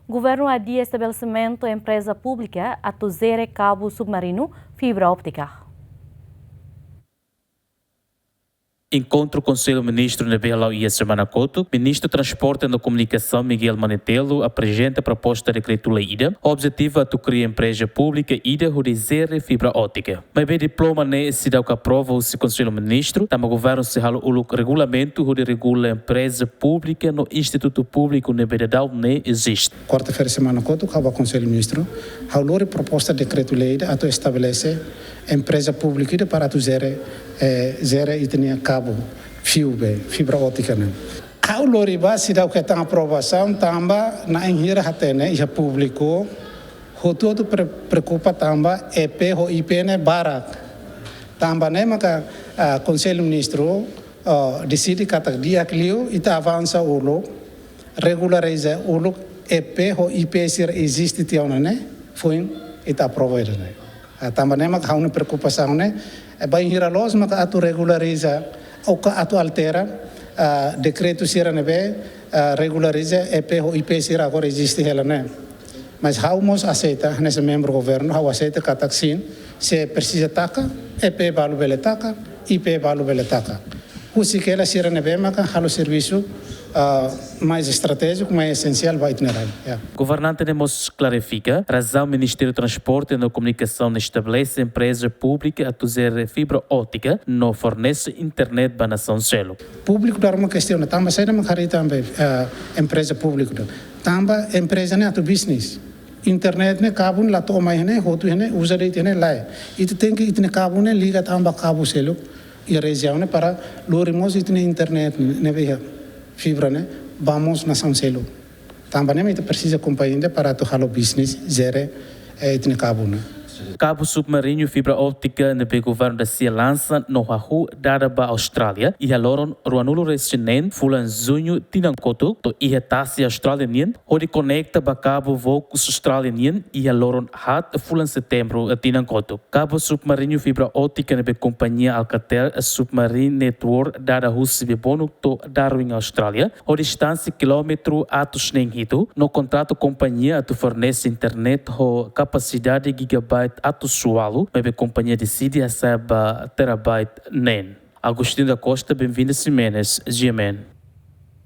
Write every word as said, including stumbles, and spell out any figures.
Governu adia estabelesimentu empreza públika atu jere kabu submarinu fibra óptika. Enkontru Konsellu Ministru ne'ebé hala'o iha semana kotuk, Ministru Transporte no Komunikasaun Miguel Manetelu aprezenta proposta dekretu-lei ida, objetivu atu kria empreza públika ida hodi jere fibra óptika. Maibé diploma ne'e seidauk aprova husi Konsellu Ministru, tanba governu sei halo uluk regulamentu hodi regula empreza públika no institutu públiku ne'ebé daudaun ne'e eziste. Kuarta-feira semana kotuk ha'u bá Konsellu Ministru, ha'u lori proposta dekretu-lei ida atu estabelese empreza públika ida para atu jere, eh, jere ita-nia kabu fiu be, fibra óptika ne'e. Ha'u lori bá seidauk hetan aprovasaun tanba na'in hira hatene iha públiku, hotu-hotu pre-, preokupa tanba E P ho I P ne'e barak. Tanba ne'e maka, ah, Konsellu Ministru, ah, deside katak di'ak liu ita avansa uluk, regulariza uluk E P ho I P sira eziste tiha ona ne'e, foin ita aprova ida-ne'e. Ah, tanba ne'e maka ha'u-nia preokupasaun ne'e, eh, bainhira loos maka atu regulariza, ou ka atu altera, ah, dekretu sira ne'ebé, ah, regulariza E P ho I P sira agora eziste hela ne'e. Mas ha'u mós aseita, hanesan membru governu, ha'u aseita katak sin, se presiza taka, E P balu bele taka, I P balu bele taka. Husik hela sira ne'ebé maka halo servisu, ah, mais estratéjiku, mais esensiál ba ita-nia rai. Ya. Governante ne'e mós klarifika razaun Ministériu Transporte no Komunikasaun estabelese empreza públika atu jere fibra óptika no fornese internet ba nasaun seluk. Públiku daudaun mak kestiona, tanba saida mak harii tanba, eh, empreza públiku ida. Tanba empreza ne'e atu bisnis. Internet ne'e kabu ne'e la to'o mai iha ne'e, hotu iha ne'e, uza de'it iha ne'e, lae. Ita tenke ita-nia kabu ne'e liga tan ba kabu seluk iha rejiaun ne'e para lori mós ita-nia internet ne'e, ne'ebé iha fibra ne'e, ba mós nasaun seluk. Tanba ne'e mak ita presiza kompañia ida para atu halo bisnis, jere, eh, ita-nia kabu ne'e. Kabu submarinu fibra óptika ne'ebé governu dasia lansa no hahú dada ba Austrália iha loron ruanulu-resin-neen fulan Juñu tinan kotuk to'o iha tasi Austrália nian, hodi konekta ba kabu Vocus Austrália nian iha loron haat fulan Setembru tinan kotuk. Kabu submarinu fibra óptika ne'ebé kompañia Alcatel Submarine Network dada husi Bebonuk to'o Darwin, Austrália, ho distánsia kilómetru atus neen hitu, no kontratu kompañia atu fornese internet ho kapasidade gigabyte atus ualu, maibé kompañia deside hasa'e ba terabyte neen. Agostinho da Costa, Benvinda Ximenes, G M N.